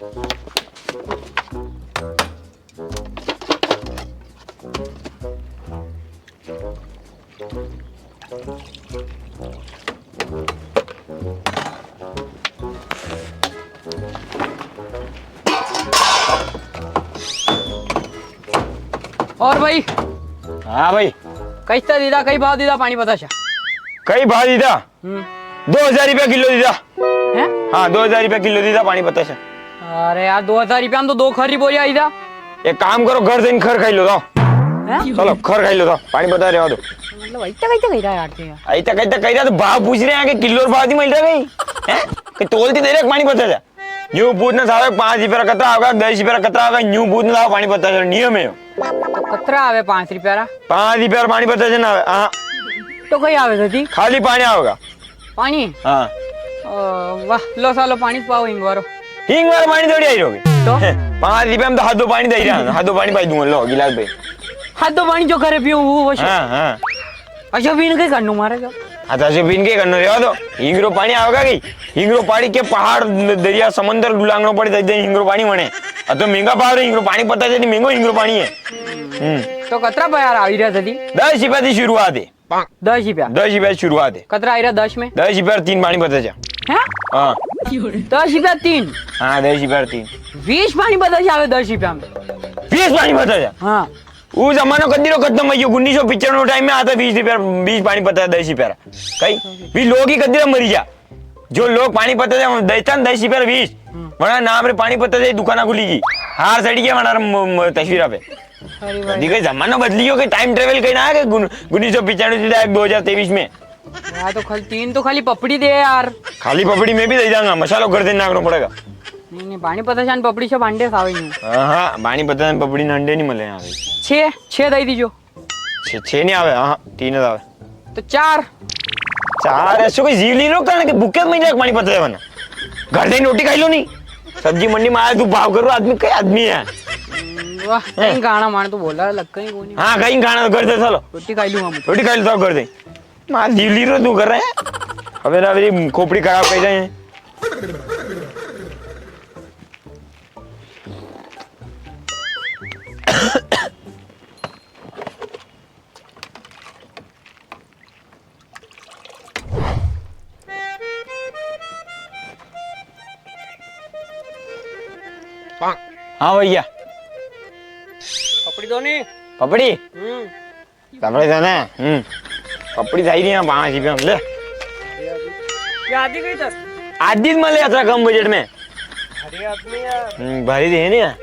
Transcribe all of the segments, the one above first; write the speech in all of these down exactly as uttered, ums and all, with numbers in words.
और भाई? हाँ भाई। कैसा दीदा, कई भाव दीदा पाणी पताशा? कई भाव दीदा? हम्म। दो हजार रुपया किलो दीदा। हैं? हाँ, दो हजार रुपया किलो दीदा पाणी पताशा। अरे यार, दो हजार रुपया में तो दो खर री बोरी आई जा। एक काम करो, घर जईन खर खाई लो, जाओ। हैं? चलो, खर खाई लो, जाओ। पाणी पताशा रेवा दो। मतलब, ऐसा कैसे कह रहा है यार तू यार? ऐसा कैसे कह रहा, तो भाव पूछ रहे हैं कि किलो रो भाव नी मिल रहा कई? हैं? कि तोल ती दे रहे पाणी पताशा? यूं पूछना साहब, पाँच रुपया रा कतरा होगा, दस रुपया रा कतरा होगा, यूं पूछना साहब, पाणी पताशा नियम है। कतरा आवे पाँच रुपया रा? पाँच रुपया रा पाणी पताशा ना आवे, हाँ। तो कई आवे दादी? खाली पाणी आवेगा। पाणी? हाँ। ओ, वाह, लो सालो पाणी पाओ हिंग वारो। हिंग वारो पाणी थोड़ी आई रोगे। तो? पाँच रुपया में तो हादो पाणी दे रहा है, हादो पाणी पाई दूंगा, लो, गिलास पे। हादो पाणी जो करे पियो, वो, वो। हाँ, हाँ। अच्छा, बीन के करनो मारे का? हाँ, तो अच्छा, बीन के करनो रेवा दो। हिंग रो पाणी आवेगा कई? हिंग रो पाणी के पहाड़, दरिया, समंदर डुलांगणो पड़े, तो हिंग रो पाणी वणे। अब तो महंगा भाव रे, हिंग रो पाणी पताशा नी महंगो, हिंग रो पाणी है। हम्म। तो कतरा बयार आई रहा दादी? दस रुपया ती शुरुआत है। दस रुपया? दस रुपया ती शुरुआत है। कतरा आई रहा दस में? दस रुपया रा तीन पाणी पताशा। हैं? हाँ। दस रुपया तीन? हाँ, दस रुपया रा तीन। बीस पाणी पताशा आवे दस रुपया में। बीस पाणी पताशा? हाँ। वो जमानो कदी रो खत्म हुई गयो, उन्नीस सौ पिचानवे टाइम में आता बीस रुपया, बीस पाणी पताशा, दस रुपया रा। कई? भी लोग ही कदी रो मरी जा। जो लोग पाणी पताशा देता ना, दस रुपया रा बीस, हम्म। वणा नाम रे पाणी पताशा दुकाना खुली गई। हार सड़ी गया वणा रे म-, म-, तस्वीरा पे। अरे भाई। कदी कई जमानो बदली गयो, कि time travel कई ना है कि गुन-, उन्नीस सौ पिचानवे से direct दो हजार तेईस में। यार, तो खाली तीन तो खाली पपड़ी दे यार। खाली पपड़ी में भी दे जाऊंगा, मसालो घर देना करो पड़ेगा। नहीं, नहीं, पाणी पताशा ने पपड़ी से बांडे सावे यूं। हाँ, हाँ, पाणी पताशा ने पपड़ी ने अंडे नी मिले यहाँ पे। छे, छे दे दीजो। छे, छे नी आवे, हाँ, तीन आवे। तो चार। चार, ऐसो कोई जीव नी रो, कारण के भूखे में जाके पाणी पताशा बना। घर दे रोटी खाई लो नी। सब्जी मंडी में आया, तू भाव करो, आदमी कई आदमी है। वाह, हैं? कई गाना माने तो बोला, लग कई कोनी। हाँ, कई गाना तो घर दे, चलो। रोटी खाई लूंगा मैं। रोटी खाई लो, घर दे। मार दिली रो तू कर रहे हैं। अबे ना, मेरी खोपड़ी खराब कर रहे हैं। हाँ भैया। पपड़ी दो नी। पपड़ी? हम्म। तबले जाना है? हम्म। पपड़ी चाहिए यहाँ पाँच रुपया में, ले। ये आदि कई तर? आदि में ले, अतरा कम बजट में। अरे आदमी यार। हम्म, भारी दे है नी यार।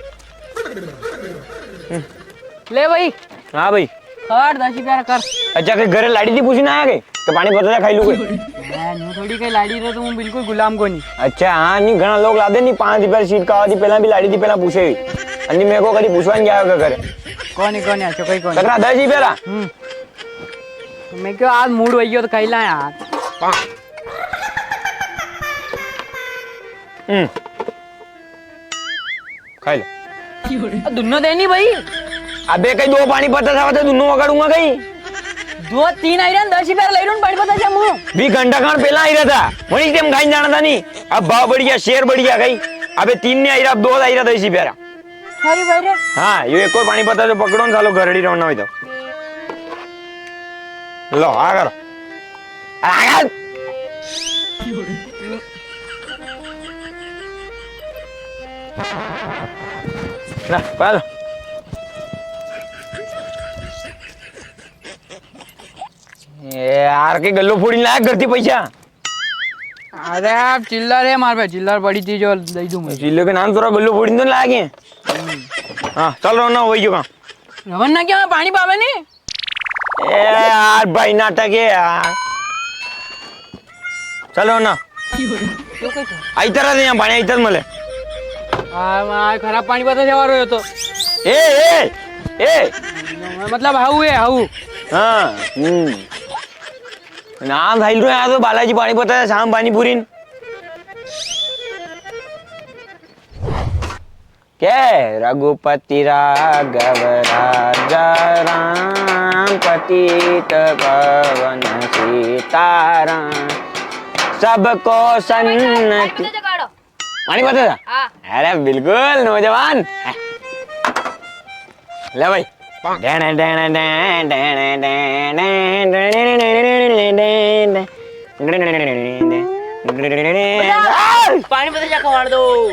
ले भाई। हाँ भाई। कर, दस रुपया कर। अच्छा, के घरे लाड़ी थी पूछी ना आया के? तो पाणी पताशा खाई लूं कोई। मैं न्यू थोड़ी कई लाड़ी रे, तो हूँ बिल्कुल गुलाम कोनी। अच्छा, हाँ, नी, घणा लोग लादे नी, पाँच रुपया सीट का आदि पहला भी लाड़ी थी पहला पूछे ही। अन्नी मेरे को कभी पूछवा नी आया घरे। कोनी, कोनी, अच्छा, कोई कोनी। कतरा? दस रुपया रा? हम्म। मैं क्यों आज मूड वही हो तो खाई ला यार। हम्म। खाई लो। आ, दुनो देनी भाई। अबे कई दो पाणी पताशा होते दुनो वगाड़ूंगा कई। दो तीन आई रहा, दस रुपया ले रहा पाणी पताशा मूं। भी घंटा खान पहला आई रहा था, वही टाइम खाई जाना था नी। अब भाव बढ़िया, शेर बढ़िया कई। अबे तीन नी आई रहा, अब दो आई रहा, दस रुपया रा। अरे भाई रे। हाँ, यो एक और पाणी पताशो पकड़ो ना, सालो घरड़ी रवाना हुई तो। लो, आ करो। आ कर। ना, पाल। ए यार, के गल्लो फोड़ी लाया करती पैसा। अरे, आप चिल्लर है मार पे, चिल्लर बड़ी चीज और दे दूं मैं। चिल्लर के नाम थोड़ा गल्लो फोड़ी तो लागे। हाँ, चल रवाना, वही जो काम। रवाना क्या, पाणी पावे नी? ए यार, भाई नाटक है यार। चल रवाना। क्यों कहते? आई तरह दे यहाँ पाणी, आई तरह मले। आ, आ, खराब पाणी पताशा वारो है तो। ए, ए, ए। मतलब हाउ है, हाउ। हाँ, हम्म। नाम भाई रो यहाँ तो बालाजी पाणी पताशा, शाम पाणी पूरी। के रघुपति राघव राजा राम, पतित पावन सीताराम, सबको सन्नति। पानी पता था? हाँ। अरे बिल्कुल नौजवान। ले भाई। पानी पता जा खवाड़ दो।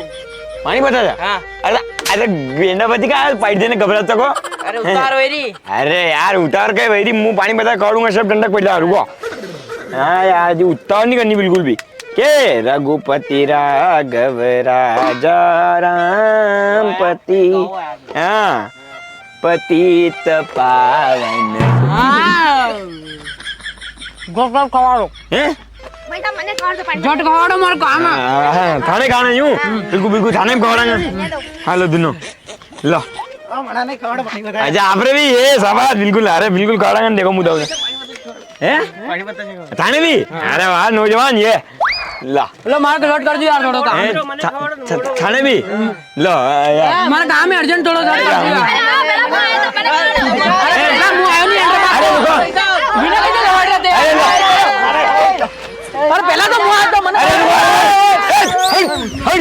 पानी पता जा? हाँ। अरे, अरे, गेंडा बच्ची का पाइट देने घबरा तको। अरे, उतार वई री। अरे यार, उतार के वई री, मूं पानी पता खवाड़ूंगा, सब ठंडक पड़ जा, रुको। हाँ यार, जी उतार नहीं करनी बिल्कुल भी। के रघुपति राघव राजा राम पति। हाँ। पतित पावन। हाँ। गोल गोल खवाड़ो। हैं? भाई साहब, मने खवाड़ दो पानी। जट खवाड़ो, मार काम है। हाँ, हाँ, थाने खाना यूं? बिल्कुल, बिल्कुल, थाने खवाड़ांगा। ये दो। हाँ, लो, दुनो। लो। हाँ, मना नहीं खवाड़ पानी बता। अच्छा, आपरे भी ये शाबाश, बिल्कुल, अरे, बिल्कुल खवाड़ांगा, देखो, मुदा। हैं? पानी पता नहीं। थाने भी? अरे वाह, नौजवान, ये। ला। लो, मार के लोड कर दियो यार, थोड़ो काम। ए, था-, था-, थाने भी? लो, आ, यार। मार काम है urgent, थोड़ो सा कर दियो। अरे, ना, मूं आयो नहीं, अंदर बात। अरे, रुको। बिना कहीं तो लौट रहे थे। अरे, लो। अरे, पहला तो मूं आया था, मना। अरे, रुको। ए, ए, हट, हट,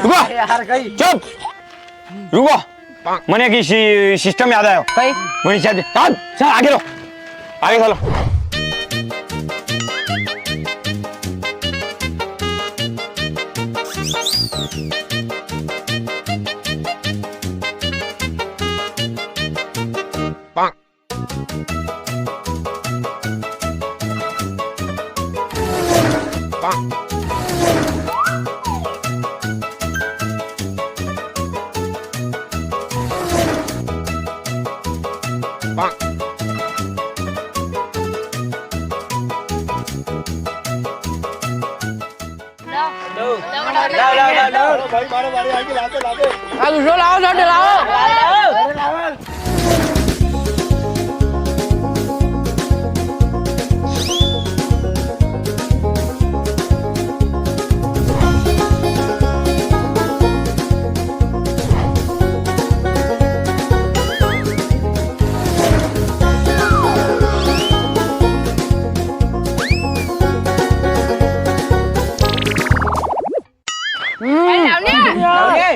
रुको। यार, कहीं। चुप। रुको। मने की सि-, system याद आयो। कई? मने शायद, चल, चल, आगे लो। आगे चलो। लाओ, लाओ, लाओ, लाओ। आ, दूसरो लाओ, झट लाओ।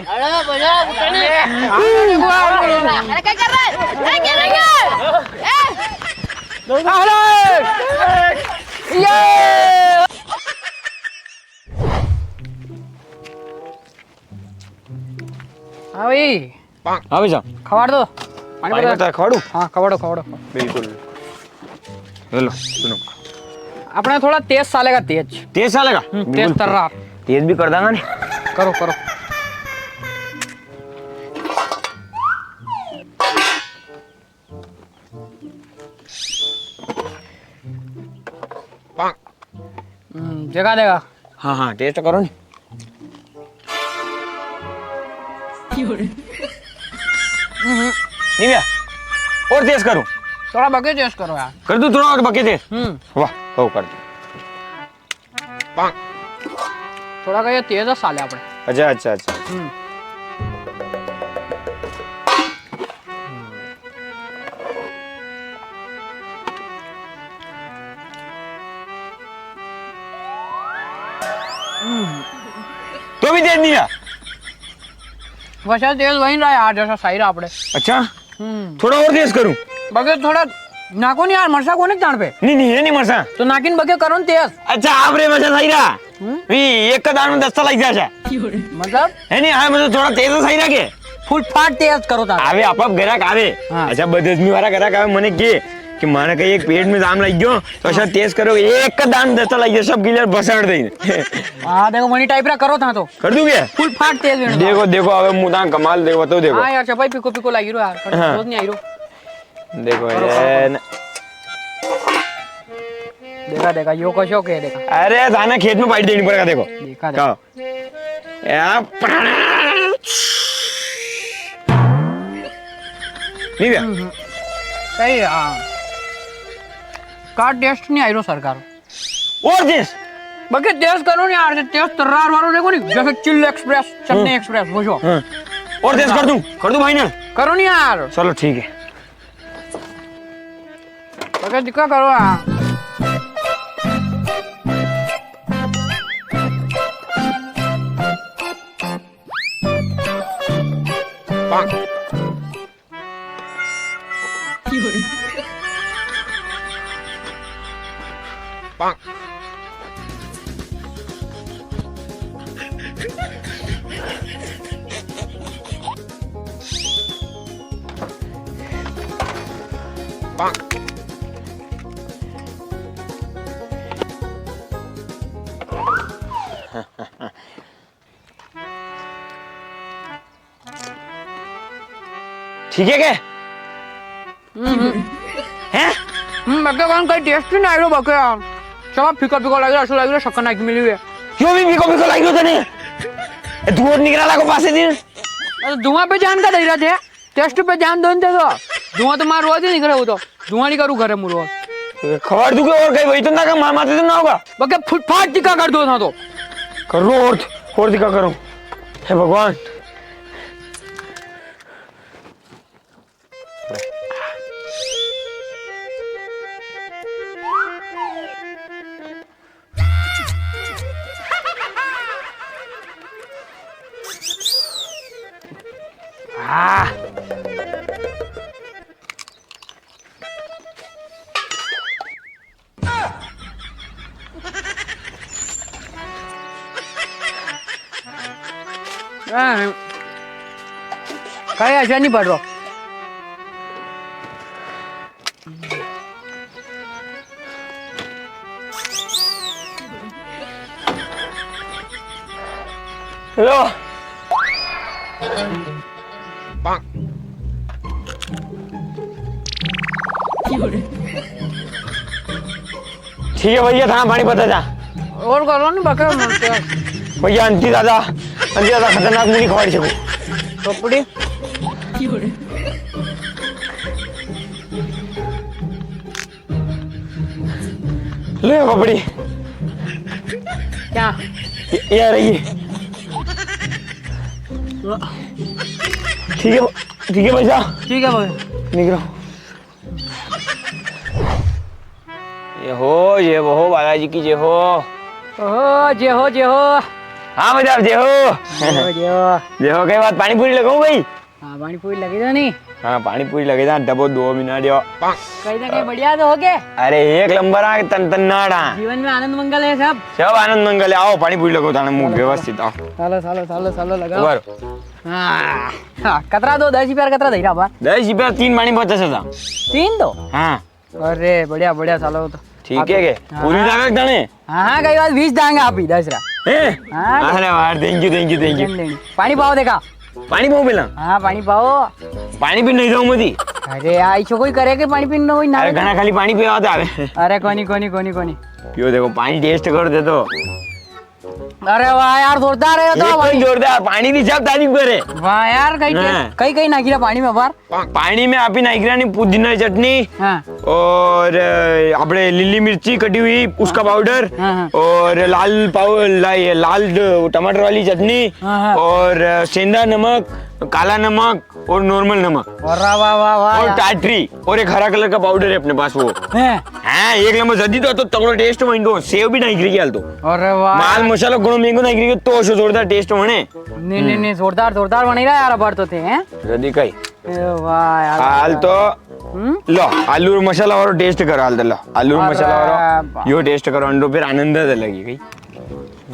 अरे, बढ़िया, उतरने। अरे, क्या कर रहा है? क्या कर रहा है? ए! अरे! ये! हाँ भाई। हाँ भाई साहब। खवाड़ दो। पानी पानी पता पता है, खवाड़ू? हाँ, खवाड़ो, खवाड़ो। बिल्कुल। हेलो, सुनो। अपना थोड़ा तेज सालेगा, तेज। तेज सालेगा? हम्म, बिल्कुल। तेज तर्रार। तेज भी कर दांगा ने। करो, करो। हम्म, देखा, देखा। हाँ, हाँ, taste करो नी। हम्म, नी भैया, और तेज करूँ? थोड़ा बके तेज करो यार। कर दूँ थोड़ा और बके तेज? हम्म। वाह, हो कर दूँ। थोड़ा का ये तेज है साले आपने। अच्छा, अच्छा, अच्छा। हम्म। तो भी तेज नहीं रहा। वैसा तेज वही रहा यार, जैसा सही रहा आपने। अच्छा? हम्म। थोड़ा और तेज करूं? बगे थोड़ा नाको नी यार, मरसा कोने जान पे? नहीं, नहीं, ये नहीं मरसा। तो नाकिन बगे करो न तेज। अच्छा, आप रे मरसा सही रहा। हम्म? वी एक का दान में दस्ता लग जाए। मतलब? है नहीं, हाँ, मतलब थोड़ा तेज तो सही रहा के? Full फाट तेज करो तार। आवे, आप, आप ग्राहक आवे। हाँ। अच्छा, बदहजमी वाला ग्राहक आवे, मने के कि माने कहीं एक पेट में जाम लग गयो, तो अच्छा तेज करो, एक का दान दस्ता लग गयो, सब गिलर बसाड़ दे। हाँ, देखो, मनी type रा करो था तो। कर दूं क्या? Full फाट तेज वेणो। देखो, देखो, अबे मूं तां कमाल देखो, बताओ, देखो। हाँ यार, चपाई पिको पिको लागी रो यार, पर हाँ। रोज नहीं आई रो। देखो, करो, ये करो, न- देखा, देखा, यो कशो के देखा। अरे, थाने खेत में बाइट देनी पड़ेगा, देखो। देखा, देखा। कहो। या, नहीं भैया। हम्म, हम्म। सही है, हाँ। का taste नहीं आई रो सरकार। और तेज? बाकी तेज करो नी यार, तेज तर्रार वालो देखो नी, जैसे चिल्ली एक्सप्रेस, चेन्नई हम्म। एक्सप्रेस, बुझो। हाँ। और तेज कर दूं? कर दूं भाई ने? करो नी यार। चलो ठीक है। बाकी दिक्कत करो यार। ठीक है के? हम्म। हैं? हम्म, बके कौन कोई taste ही ना आयो बके यार। सब फीका फीका लग रहा, असो लग रहा, शक्कर नाकी मिली हुई है। यो भी फीको फीको लग रहा था ने। ए, धुआं निकला लागो पासे दिन। अरे, धुआं पे ध्यान का दे रहा थे? Taste पे ध्यान दो इनते तो। धुआं तो मार रोज ही निकले वो तो। धुआं नहीं करूँ घरे मु रोज। खबर तू के और कहीं वही तो ना का मार मारते तो ना होगा। बके फुटफाट दिखा कर दो ना तो। करो और, और दिखा करो। हे भगवान। हाँ, कई असर नी पड़ रो। लो। ठीक है भैया, थां पाणी पता जा। और करो नी बकरा मरते। भैया, अंती दादा, अंती दादा खतरनाक मुनी खवाड़ी छको। कपड़ी। ले कपड़ी। क्या? ये, ये आ रही है। ठीक है, ठीक है भाई साहब। ठीक है भाई। निकलो। ये हो, ये वो हो, बालाजी की जय हो। ओहो, जय हो, जय हो। हाँ, भाई साहब, जय हो। जय हो, जय हो। जय हो, कई बात, पानी पूरी लगाऊं भाई? हाँ, पानी पूरी लगी तो नी? हाँ, पानी पूरी लगी था, डबो दो मिनट यो। कई ना कई बढ़िया तो हो के? अरे, एक नंबर आ, तन तन नाड़ा। जीवन में आनंद मंगल है सब। सब आनंद मंगल है, आओ, पानी पूरी लगाओ, थाने मुंह चलो, व्यवस्थित, आओ। चलो, चलो, चलो, चलो, लगाओ। ऊपर। हाँ, हाँ, कतरा दो, दस रुपया कतरा दे रहा बार? दस रुपया तीन पानी बहुत अच्छा था। तीन दो? हाँ। अरे, बढ़िया, बढ़िया, चलो तो। ठीक है के? हाँ। पूरी दागा थाने? हाँ, हाँ, कई बात बीस दांगा आप ही, दस रा। हैं? हाँ। अरे वाह, thank you, thank you, thank you। देनी, देनी। पानी पाओ देखा। पानी पाओ पहला? हाँ, पानी पाओ। पानी पी नहीं जाऊँ मती। अरे, ऐसो कोई करे के पानी पीने कोई ना अरे, आवे? घना खाली पानी पीवा तो आवे। अरे, कोनी, कोनी, कोनी, कोनी। यो देखो, पानी taste कर दे तो। अरे वाह यार, जोरदार है यो तो एकदम भाई। जोरदार, पानी की सब तारीफ करे। वाह यार, कई हाँ। कई, कई नाखी रा पानी में बार? पानी में आपी नाखी रा नी पुदीना चटनी हाँ। और, अ, आपणे लीली मिर्ची कटी हुई, उसका हाँ। Powder हाँ, हाँ। और लाल पाउ-, ला-, ये लाल ड-, टमाटर वाली चटनी हाँ, हाँ। और, अ, सेंधा नमक, काला नमक, और normal नमक। अरे वाह, वाह, वाह, और यार। Tartary, और एक हरा colour का powder है अपने पास वो। हैं? हाँ, एक नंबर जदी तो, तो तगड़ो taste वही दो, सेव भी नाखी री हाल तो। अरे वाह। माल मसाला घणो महंगो नाखी री, तो असो जोरदार taste वणे। नी, नी, हम्म। नी, जोरदार, जोरदार वणी रा यार, अबार तो थे, हैं? जदी कई। ए वाह यार। हाल तो हम्म? लो, आलू रो मसाला वारो taste करो, हाल तो लो। आलू रो अरे मसाला वारो, बा- यो taste करो, अंडो फिर आनंद है लगी गई।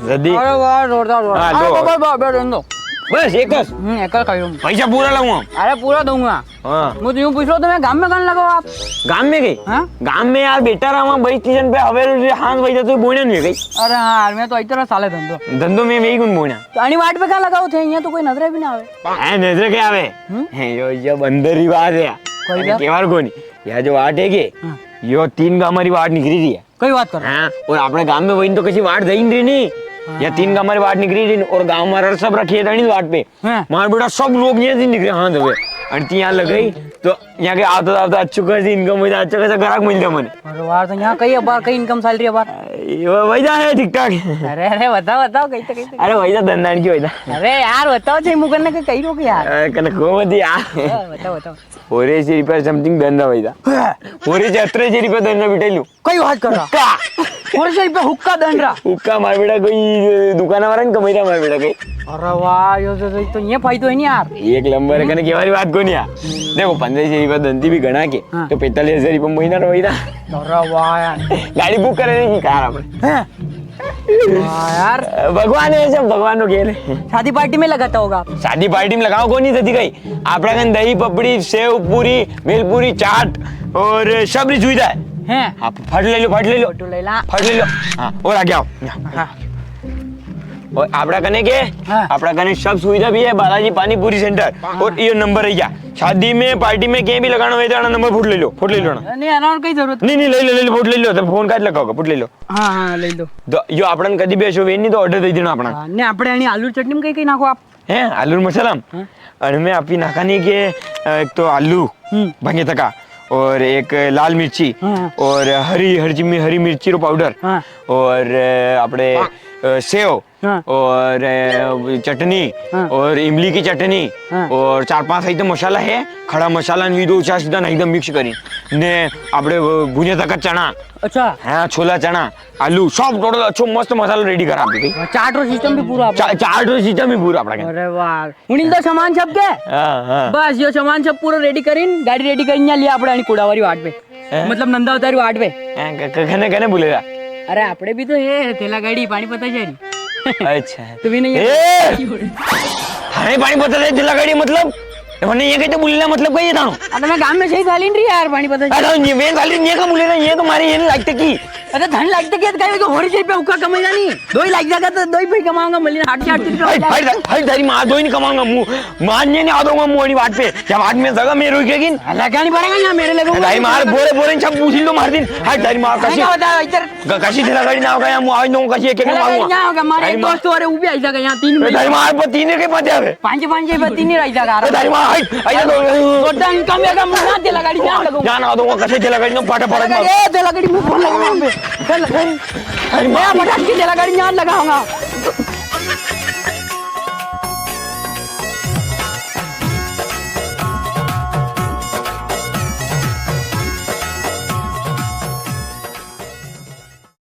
जदी। अरे वाह, जोरदार, जोरदार। हाँ, अरे लो। बाबा, बाबा, रहने दो। बस, एक बस। हम्म, एक खाई लूँ। पैसा पूरा लाऊंगा। अरे, पूरा दूंगा। हाँ। मुझे यूं पूछ लो, तुम्हें गांव में कहाँ लगाओ आप? गांव में गई? हाँ? गांव में यार, बेटा रहा वहाँ, बाईस सीजन पे हवेल रे हाथ भाई जाते बोने नहीं गई। अरे हाँ यार, मैं तो इतना साले धंधो। धंधो में वही कौन बोना? तो अणी वाट पे कहाँ लगाओ थे? यहाँ तो कोई नजर भी ना आवे। है, नजर क्या आवे? हम्म? है, यो, यो बंदर ही बात है यार। कोई अरे, क्या? केवार कोनी। यार, जो वाट है के, हाँ। यो तीन गांव री वाट निकली रही है। कई बात कर रहा? हाँ, और आपणे गांव में वही तो किसी वाट दई नी री नी। हाँ। या तीन गांव री वाट निकली री और गांव में सब रखी है दणी वाट पे। हाँ। मार बेटा सब लोग ये दिन निकले हाथ पे। और ती यहाँ लगाई तो यहाँ के आता आता अच्छो खासी income हो जाए, अच्छा खासा ग्राहक मिल जाए मने। अरे वाह, तो यहाँ कई बार कई income चल रही है बार? ये वही जा है ठीक ठाक। अरे, अरे, बताओ, बताओ, कई तो, कई तो। अरे वही जा धंधा की वही जा। अरे यार, बताओ, जे मुगन ने कई रोक यार। अरे कने को मत यार। हाँ, बताओ, बताओ। ओरे से रुपया something धंधा वही जा। ओरे से अतरे से रुपया धंधा बिटेलू। कई बात कर रहा? का? पन्द्रह सौ रुपया हुक्का दन रा। हुक्का मार बेटा कोई दुकान वाला ने कमाई रा मार बेटा कोई। अरे वाह, यो तो, तो, तो ये फायदो है नी यार। एक नंबर है, कने केवा री बात कोनी यार। देखो, पन्द्रह सौ रुपया दन ती भी घणा के, हाँ। तो पैंतालीस हजार रुपया महीना रो वही ना। अरे वाह यार। गाड़ी बुक करे नी की कार आपणे। हैं? वाह यार। भगवान है सब, भगवान रो खेल है। शादी पार्टी में लगाता होगा आप? शादी पार्टी में लगाओ कोनी थती कई। आपणा कन दही पपड़ी, सेव पूरी, भेलपूरी, चाट और सब री सुविधा है। हैं? आप फट ले लो, फट ले लो। फोटो ले ला। फट ले लो। हाँ, और आगे आओ। हाँ। और आपणा कने के? हाँ। आपणा कने सब सुविधा भी है, बालाजी पानी पूरी सेंटर। हाँ। और यो नंबर है क्या? शादी में, पार्टी में, कहीं भी लगाना हो तो आना नंबर फुट ले लो, फुट ले लो ना। नहीं, आना और कोई जरूरत नहीं, नहीं, ले लो, ले लो, फुट ले लो, तो फोन काट लगाओगा, फुट ले लो। हाँ, हाँ, ले लो। तो यो आपणा कदी भी ऐसो वे नहीं तो ऑर्डर दे देना आपणा। हाँ, नहीं, आपणे आनी आलू चटनी में कई कई नाखो आप? हैं, आलू रो मसाला? हाँ। अरे मैं आपी नाखानी के, अ, एक तो आलू, हम्म। भंगे तका, और एक लाल मिर्ची, हाँ, हाँ। और हरी, हरी चिमी, हरी मिर्ची रो पाउडर, हाँ। और, अ, आपणे, अ, सेव, हाँ। और, अ, चटनी, हाँ। और इमली की चटनी, हाँ। और चार पांच item मसाला है, खड़ा मसाला नी दो चार सीधा ना एकदम मिक्स करी ने आपणे, अ, भुने तका चना। अच्छा। हाँ, छोला चना। आलू, सब total अच्छो मस्त मसालो ready करा आपी। हाँ, चाट रो system भी पूरो आपणा। चा-, चाट रो system भी पूरो आपणा। अरे वाह। उणी तो सामान सब के? हाँ, हाँ। बस यो सामान सब पूरो ready करीन, गाड़ी ready करीन, या लिया आपणे अणी कुड़ावारी वाट पे। हैं? मतलब नंदावतारी वाट पे। हैं, क-, क-, कने, कने बुलेगा? अरे, आपणे भी तो है, थेला गाड़ी, पाणी पताशा री। अच्छा। तू भी नहीं है? ए! थाने पाणी पताशा री थेला गाड़ी मतलब? ए, मने ये कहते बुलेला मतलब कई है थानो? अरे, मैं गांव में सही साली नी री यार, पाणी पताशा। अरे, ये मैं साली नी का बुलेला, ये तो मारे ये नी लगते की। अरे धन लागते के, कई तो होरी रुपया हुक्का कमाई जानी। दो ही लाग जागा तो दो ही भाई कमाऊंगा, मली आठ के आठ रुपया। हाय, हाय, हाय, हाय, थारी माँ दो ही नी कमाऊंगा, मुंह मारने नी आ दूंगा, मुंह वाली बात पे। जब आदमी जगह में रुकेगी। लगानी पड़ेगा यहाँ मेरे लोगों को। थारी माँ बोरे बोरे सब पूछ लो मार दिन। हाय, थारी माँ कसी। क्या होता है इधर? क-, कसी थेला गाड़ी ना होगा, यहाँ मुंह आज नो कसी एक एक थेला गाड़ी मारूंगा। ना होगा, मारे एक दोस्त और है, वो भी आई जागा यहाँ तीन ए, में। थारी माँ पर तीन के पाते आवे। पांच पांच पे तीन ही आई जागा। ए, थारी माँ, हाय, हाय, तो। गोड्डा इनकम है का मुन्ना थेला गाड़ी यहाँ लगाऊंगा। यहाँ ना दूंगा, कसी थेला गाड़ी ना फटा फटा मार। ए, थेला गाड़ी मुंह पर लगाऊंगा मैं। अरे माँ। मैं मजाक की थेला गाड़ी यहाँ लगाऊंगा।